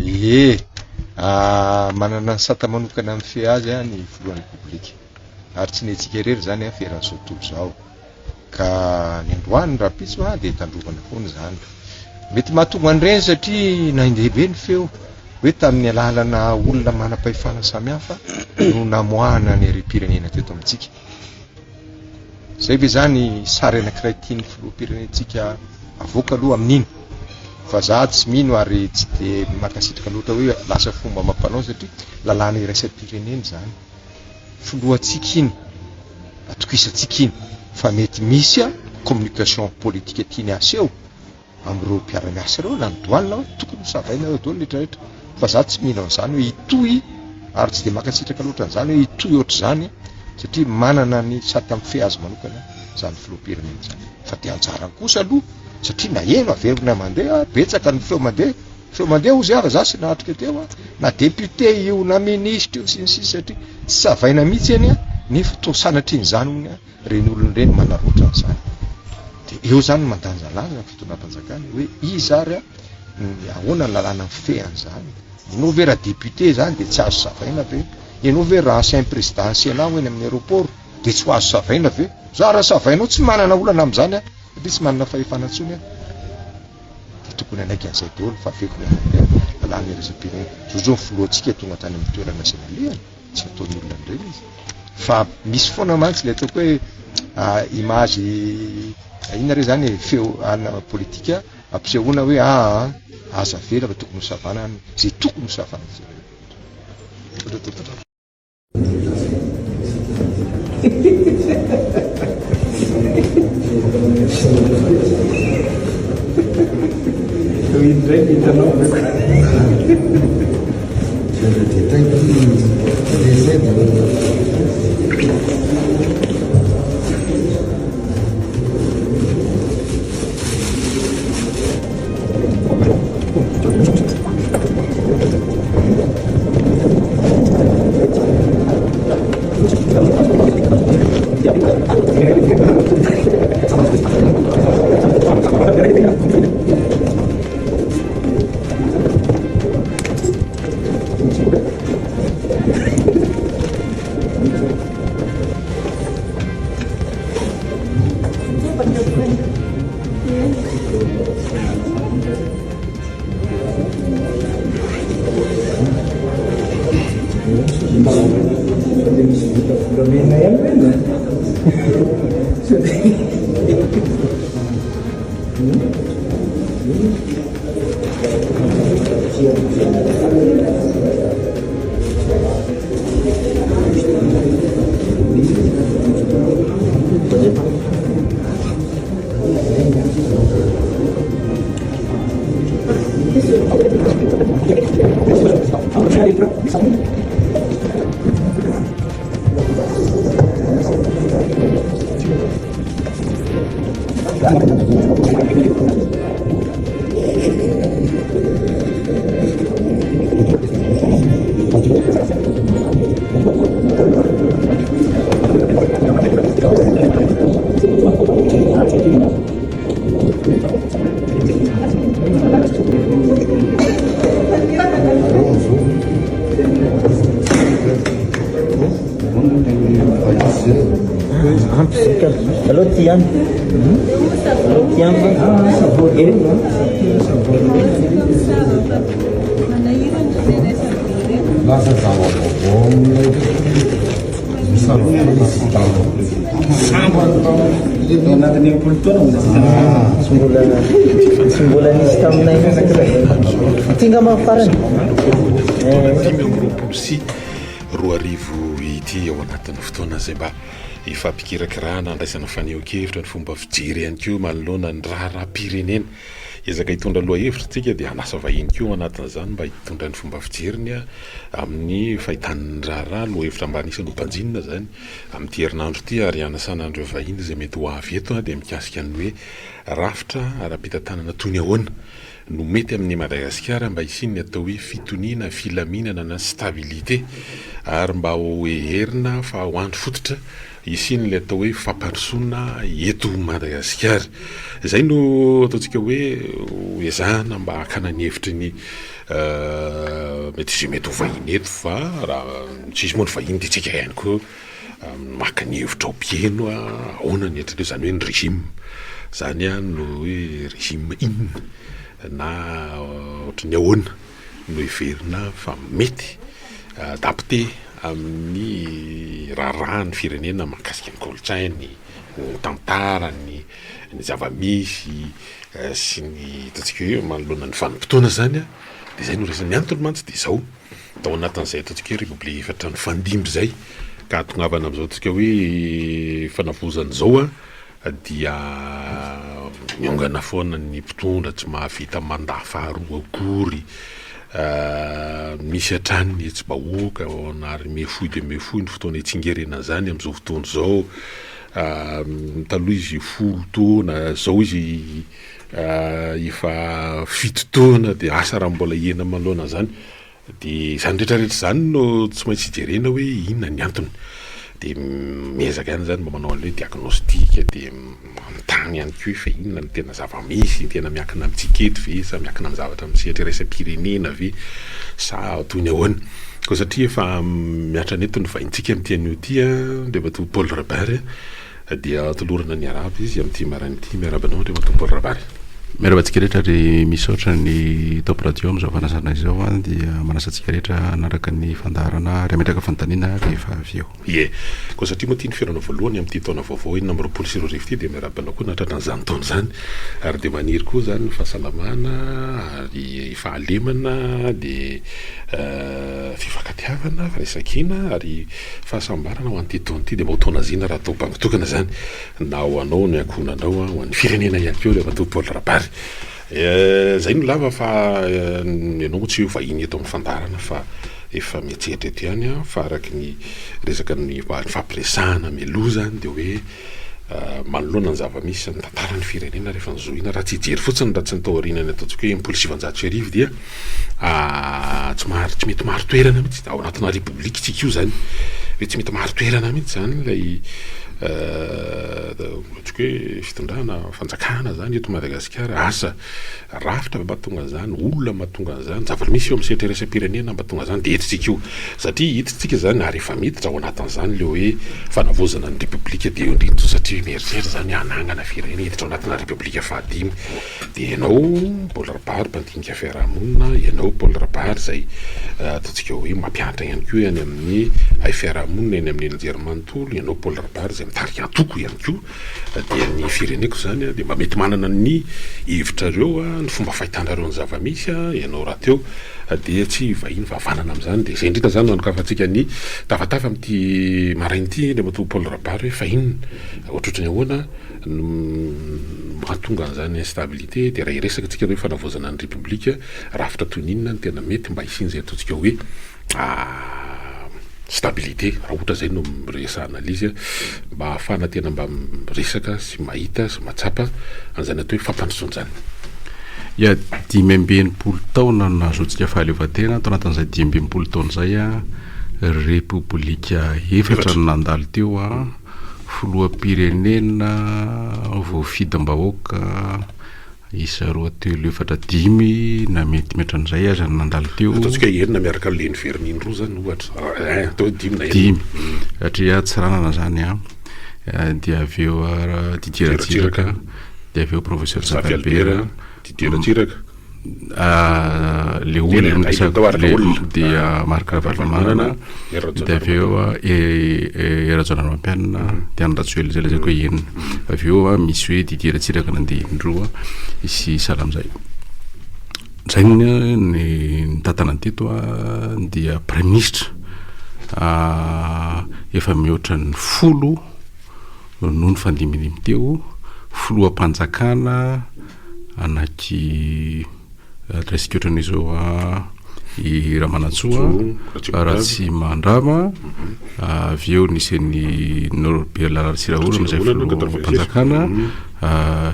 Ie, manana ny sata manokana mifehy azy ny filohan'ny Repoblika. Ary tsy ny antsika irery izany fa eran'izao tontolo izao. Ka ny androany, rahampitso dia tandrovana foana izany. Mety mahatonga an'ireny satria nandeha be ny feo hoe tamin'ny alalana olona manam-pahefana samihafa no namoahana ny harem-pirenena teto amintsika. Izay ve izany sary anankiray tian'ny filoham-pirenentsika avoaka aloha amin'iny? Fa za tsy mino ary tsy dia mankasitraka loatra hoe lasa fomba amam-panao satria lalàna iraisam-pirenena izany. Filohantsika iny, atokisantsika iny fa mety misy communication politique tiany haseho. amin'ireo mpiara-miasa ireo na ny douane hoe tokony ho savaina eo daholo ny rehetra rehetra fa za tsy mino an'izany hoe hitohy ary tsy dia mankasitraka loatra an'izany hoe hitohy ohatr'izany satria manana ny sata mifehy azy manokana izany filoham-pirenena izany fa dia anjarany kosa aloha satria naheno averina mandeha betsaka ny feo mandeha feo mandeha ozy aho za sy nahatrika teo na député io na ministre io sy ny sisa satria tsy savaina mihitsy eny nefa toa sanatrian'izany hono Ireny olona ireny manararaotra an'izany. Dia eo izany no mandanjalanja ny fitondram-panjakana hoe iza ary ny ahoana ny lalàna mifehy an'izany. Ianao ve raha député izany dia tsy azo savaina ve? Ianao ve raha ancien président ny Sénat ho eny amin'ny aéroport dia tsy ho azo savaina ve? Za raha savainao tsy manana olana amin'izany aho satria tsy manana fahefana intsony aho. Dia tokony hanaiky an'izay daholo fa averiko ny lalàna iraisam-pirenena. Zao izao ny filohantsika tonga tany amin'ny toerana izay nalehany. Tsy ataon'ny olona an'ireny izy. Fa misy foana mantsy ilay ataoko hoe image inona re zany e, feo ana politika ampisehoana hoe aa aza avela fa tokony ho savana izay tokony ho savana. Aleo ty ihany. Aleo ty ihany. Lasa zava-baovao amin'ilay Sambany tao anatin'ny 60 taona mbola tsy Tsy mbola tsy mbola nisy taminay mihitsy Ity angamba ny farany. 2025 ity ao anatin'ny fotoana izay mba hifampikirakirana, handraisana fanehoan-kevitra, ny fomba fijery ihany koa manoloana ny raharaham-pirenena. Hiezaka hitondra lohahevitra isika dia hanasa vahiny koa ao anatin'izany mba hitondra ny fomba fijeriny amin'ny fahitany ny raharaha. Lohahevitra mba anisan'ny hobanjinina izany amin'ity herinandro ity ary hanasana an'ireo vahiny izay mety ho avy eto dia mikasika ny hoe rafitra ara-pitantanana toy ny ahoana no mety amin'i Madagasikara mba hisian'ny atao hoe fitoniana, filaminana na stabilité ary mba ho heverina fa ho andry fototra. hisian'ilay atao hoe fampandrosoana eto Madagasikara. Izay no ataontsika hoe ho ezahana mba hakana ny hevitry ny mety izay mety ho vahiny eto fa raha tsy hisy moa ny vahiny dia tsika ihany koa maka ny hevitra ao mpihaino ahoana ny hevitrareo izany hoe ny régime izany no hoe régime inona na ohatry ny ahoana no heverina fa mety adapté amin'ny raharahan'ny firenena mahakasika ny kolontsainy, ny tantarany, ny zava-misy sy ny ataontsika hoe manoloana ny vanim-potoana izany an, dia izay no resaka, ny antony mantsy dia izao, tao anatin'izay ataontsika hoe repoblika efatra nifandimby izay ka hahatongavana amin'izao ataontsika hoe fanavaozana izao an, dia miongana foana ny mpitondra tsy mahavita mandat faharoa akory, misy hatrany ny hetsi-bahoaka ary miha-fohy dia miha-fohy ny fotoana hitsingerenan'izany amin'izao fotoana izao, taloha izy folo taona, izao izy efa fito taona dia asa raha mbola hihena manoloana an'izany. Dia izany rehetra rehetra izany no tsy maintsy hijerena hoe inona ny antony. Dia miezaka ihany izany mba manao an'ilay hoe diagnostic, dia manontany ihany koa hoe fa inona no tena zava-misy, tena miankina amintsika eto ve sa miankina amin'ny zavatra amin'ny sehatra iraisam-pirenena ve sa toy ny ahoana. Koa satria efa miatrana eto ny vahintsika amin'ity anio ity an, Andriamatoa Paul Rabary, Dia tolorana ny arahaba izy amin'ity maraina ity. Miarahaba anao Andriamatoa Paul Rabary. Miarahaba antsika rehetra ary misaotra ny Top Radio amin'izao fanasana izao dia manasa antsika rehetra hanaraka ny fandaharana ary hametraka fanontaniana rehefa avy eo. Ie. Koa satria moa ity ny fihaonana voalohany amin'ity taona vaovao 2026 ity dia miarahaba anao koa nahatratra an'izany taona izany ary dia maniry koa izany ny fahasalamana ary fahalemana dia fifankatiavana, firaisankina ary Fahasambarana ho an'ity taona ity dia mba ho taona zina raha atao bango tokana izany na ho anao ny ankohonanao, ho an'ny firenena ihany koa Andriamatoa Paul Rabary. Izay no lava fa ianao moa tsy hoe vahiny eto amin'ny fandaharana fa efa miantsehatra eto ihany fa araka ny resaka nifampiresahana mialoha izany dia hoe manoloana ny zava-misy sy ny tantaran'ny firenena rehefa nozohiana, raha tsy hijery fotsiny raha tsy ny tao aorianan'ny ataontsika hoe 1960 dia tsy mahari- tsy mety marin-toerana mihitsy, ao anatina repoblika tsika io zany, hoe tsy mety marin-toerana mihitsy zany ilay ataontsika hoe fitondrana, fanjakana zany eto Madagasikara, asa Rafitra ve mahatonga an'izany, olona mahatonga an'izany, zavatra misy eo amin'ny sehatra iraisam-pirenena mahatonga an'izany dia eto tsika io. Satria hiditsika izany ary efa miditra ao anatin'izany ilay hoe fanavaozana ny Repoblika dia eo indrindra izao satria mieritreritra izany hanangana firenena hiditra ao anatina Repoblika fahadimy. Dia ianao Paul Rabary mpandinika fiarahamonina, ianao Paul Rabary izay ataontsika hoe mampianatra ihany koa any amin'ny haifiarahamonina eny amin'ny anjerimanontolo, ianao Paul Rabary izay mitarika antoko ihany koa. Dia ny fireneko izany dia mba mety manana ny hevitrareo, ny fomba fahitanareo ny zava-misy, ianao rahateo dia tsy vahiny fa havanana amin'izany. Dia izay indrindra izany no hanokafantsika ny tafatafa amin'ity maraina ity, Andriamatoa Paul Rabary hoe fa inona, ohatrohatry ny ahoana no mahatonga an'izany instabilité, dia raha hiresaka tsika hoe fanavaozana ny Repoblika, rafitra toy ny inona no tena mety mba hisian'izay ataontsika hoe Stabilité, raha ohatra zay no resahana le izy mba ahafahana tena mba miresaka sy mahita sy mahatsapa an'izany atao hoe fampandrosoana izany. Ya, 65 taona no nahazoantsika fahaleovantena, tao anatin'izay 65 taona izay an, repoblika efatra no nandalo teo an, filoham-pirenena voafidim-bahoaka Isa roa telo efatra dimy na mety mihoatra an'izay aza no nandalo teo. Ataontsika hoe enina miaraka amin'ilay niverina iny roa izany ohatra. Eh, atao hoe dimy na enina. Dimy. Satria Tsiranana izany an, dia avy eo Didier Ratsiraka, dia avy eo Professeur Zafy Albert, Didier Ratsiraka. Le olona dia Marc Ravalomanana, dia avy eo Hery Rajaonarimampianina, dia Andry Rajoelina, izay lazaiko hoe enina. Avy eo misy hoe Didier Ratsiraka nandeha indroa sy sahala amin'izay. Izay ny nitantana teto dia praiminisitra efa mihoatra ny folo no nifandimbindimby teo, filoham-panjakana anaky raisiko ohatran'izao i Ramanantsoa, Ratsimandrava, avy eo nisy an'i Norbert Ratsirahonana izay filoham-panjakana,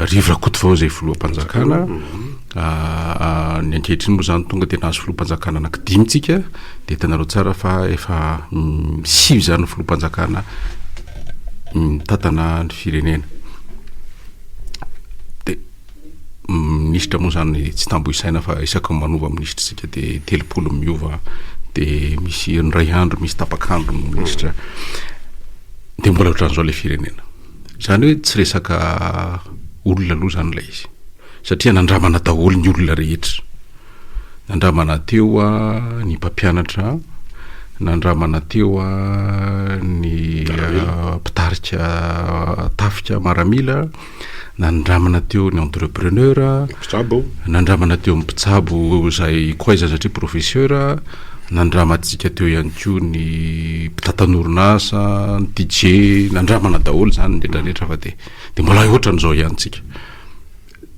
Rivo Rakotovao izay filoham-panjakana, ny ankehitriny moa izany tonga dia nahazo filoham-panjakana anaky dimy tsika, dia hitanareo tsara fa efa sivy izany ny filoham-panjakana. Mitantana ny firenena. Dia minisitra moa zany tsy tambo isaina fa isaky ny manova minisitra isika dia 30 miova, dia misy indray andro misy tapak'andro ny minisitra. Dia mbola ohatran'izao ilay firenena. Izany hoe tsy resaka olona aloha izany ilay izy satria nandramana daholo ny olona rehetra. Nandramana teo ny mpampianatra, nandramana teo ny mpitarika tafika maramila, nandramana teo ny entrepreneur, nandramana teo ny mpitsabo izay koa aiza satria professeur, nandramantsika teo ihany koa ny mpitantan'orinasa, ny DJ, nandramana daholo izany ny rehetra rehetra fa dia dia mbola ohatran'izao ihany tsika.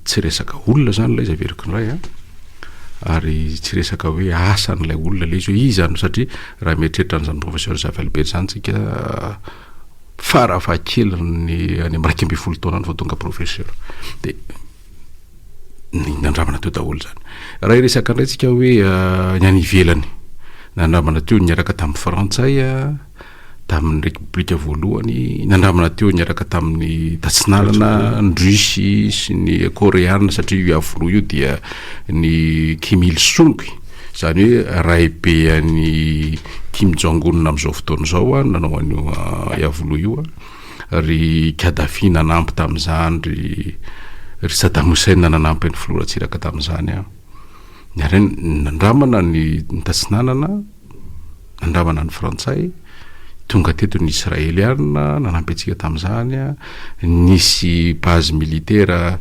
Tsy resaka olona zany ilay izy averiko indray a, ary tsy resaka hoe asan'ilay olona ilay izy hoe iza no satria raha mieritreritra an'izany professeur Zafy Albert izany tsika fara fahakeliny any amin'ny 11 taona any vao tonga professeur de ny nandramana teo daholo zany. Raha hiresaka indray tsika hoe ny any ivelany, nandramana teo niaraka tamin'ny frantsay a, tamin'ny Repoblika voalohany, nandramana teo niaraka tamin'ny Tatsinanana, ny Russie sy ny Koreana satria io Iavoloha io dia ny Kim Il Sung, izany hoe raibe an'i Kim Jong Un amin'izao fotoana izao nanao an'io Iavoloha io, ry Kadhafi nanampy tamin'izany, ry ry Saddam Hussein nanampy ny filoha Ratsiraka tamin'izany. Ary nandramana ny Tatsinanana. nandramana ny frantsay, tonga teto ny israeliana nanampy antsika tamin'izany, nisy base militaire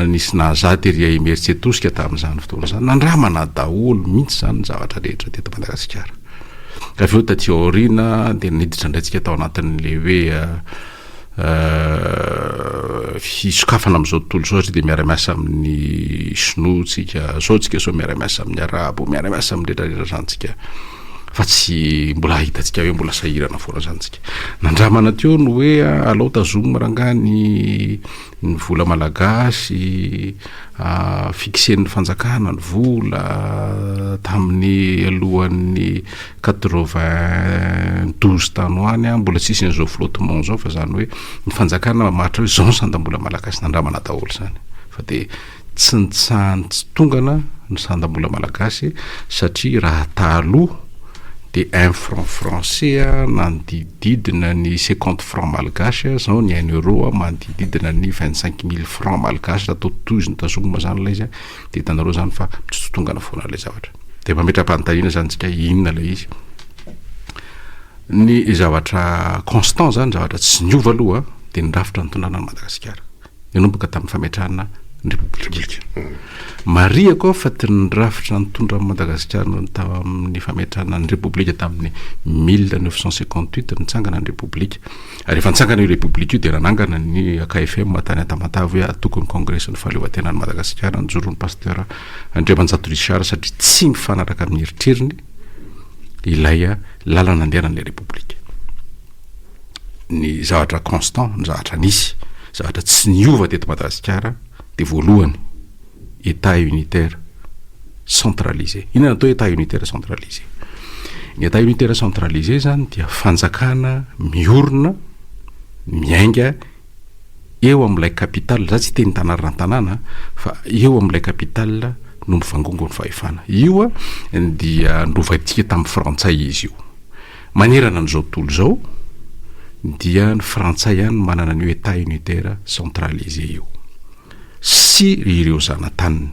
nisy nahazaha tery Imerintsiatosika tamin'izany fotoana izany, nandramana daholo mihitsy izany ny zavatra rehetra teto Madagasikara. Avy eo taty aoriana dia niditra indray tsika tao anatin'le hoe Fisokafana amin'izao tontolo izao satria dia miara-miasa amin'ny sinoa tsika zao tsika zao miara-miasa amin'ny arabo miara-miasa amin'ny rehetra rehetra zany tsika fa tsy mbola ahitantsika hoe mbola sahirana foana zany tsika nandramana teo ny hoe alao tazomina rangaha ny ny vola malagasy fixen'ny fanjakana ny vola tamin'ny alohan'ny 92 tany ho any mbola tsisy an'izao flottement zao fa zany hoe ny fanjakana mamaritra hoe zao ny sandam-bola malagasy nandramana daholo zany fa de tsy nitsahany tsy tongana ny sandam-bola malagasy satria raha taloha de un franc français nanodidididina ny 50 franc malgache zao ny un euro manodidididina ny 25 000 franc malgache raha tototoizina tazomina zany ilay izy de hitanareo zany fa mitsototongana foana ilay zavatra de mametra-panontaniana zany tsika inona ilay izy ny zavatra constant zany zavatra tsy niova aloha de ny rafitra nitondrana an'i Madagasikara nanomboka tamin'ny fametrahana ny repoblika marihako aho fa ty ny rafitra nitondra an'i Madagasikara tamin'ny fametrahana ny repoblika tamin'ny 1958 nitsangana ny repoblika Ary rehefa nitsangana io Repoblika io dia nanangana ny AKFM tany Antamatave hoe Antokon'ny Kongresin'ny Fahaleovantenan'i Madagasikara nijoro ny Pasteur Andriamanjato Richard satria tsy mifanaraka amin'ny eritreriny ilay lalana andehanan'ilay Repoblika. Ny zavatra constant, ny zavatra nisy, zavatra tsy niova teto Madagasikara dia voalohany État unitaire centralisé. Inona no atao hoe État unitaire centralisé? Ny État unitaire centralisé zany dia fanjakana miorina miainga eo amin'ilay capitale, za tsy hiteny tanàna tanàna fa eo amin'ilay capitale no mivangongo ny fahefana. Io dia novaintsika tamin'ny frantsay izy io. Manerana an'izao tontolo izao dia ny frantsay ihany no manana an'io État unitaire centralisé io. sy ireo zanataniny.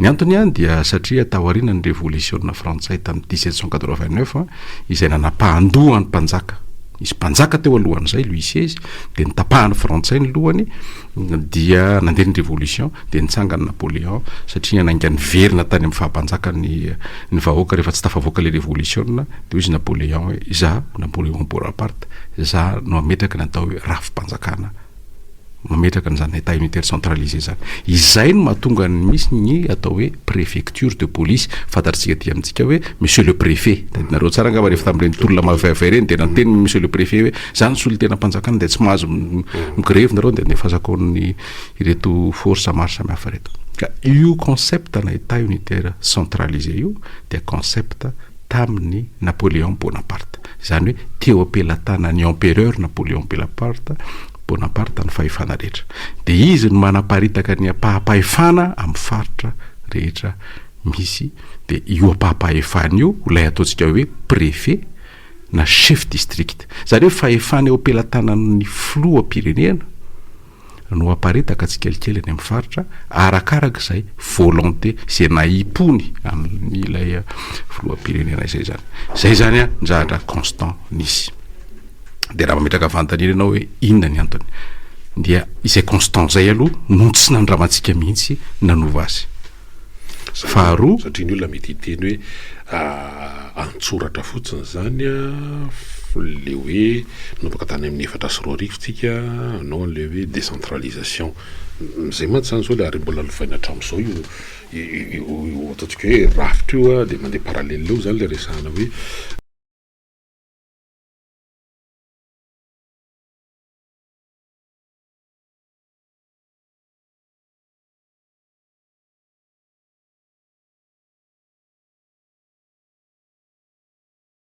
Ny antony dia satria taorian'ny Revolisiona Frantsay tamin'ny 1789 izay nanapahan-doha ny mpanjaka, nisy mpanjaka teo alohan'izay, Louis seize, dia notapahan'ny Frantsay ny lohany, dia nandeha ny Révolution, dia nitsangana Napoléon satria nanainga niverina tany amin'ny faha-mpanjaka ny ny vahoaka rehefa tsy tafavoaka ilay Revolisiona, dia hoy izy Napoléon hoe, izaho, Napoléon Bonaparte, izaho no hametraka ny atao hoe rafi-panjakana. mametraka an'izany état unitaire centralisé izany. Izay no mahatonga ny misy ny atao hoe préfecture de police. Fantatritsika aty amintsika hoe monsieur le préfet. Tadidinareo tsara angamba rehefa tamin'ireny tolona mavaivay ireny dia nanteny monsieur le préfet hoe za ny solontenam-panjakana dia tsy mahazo migrevy nareo dia andefasako ny ireto force maro samihafa ireto. Ka io concept na état unitaire centralisé io dia concept tamin'ny Napoléon Bonaparte. Bonaparte. Izany hoe teo am-pelatanan'ny empereur Napoléon Bonaparte Bonaparte ny fahefana rehetra. Dia izy no manaparitaka ny ampaham-pahefana amin'ny faritra rehetra misy. Dia io ampaham-pahefana io ilay ataontsika hoe préfet na chef district. Izany hoe fahefana eo am-pelatanan'ny filoham-pirenena no aparitaka tsikelikely any amin'ny faritra arakaraka izay volonté, izay nahipony amin'ilay filoham-pirenena izay zany. Izay zany ny zavatra constant nisy. Dia raha mametraka fanontaniana ianao hoe inona ny antony, dia izay constant izay aloha no tsy nandramantsika mihitsy nanova azy. Faharoa. Satria ny olona mety hiteny hoe an-tsoratra fotsiny izany le hoe nanomboka tany amin'ny 2004 tsika hanao an'le hoe décentralisation. Zay mantsy zany zao le ary mbola lovaina hatramin'izao io ataontsika hoe rafitra io, de mandeha parallèle eo zany le resahana hoe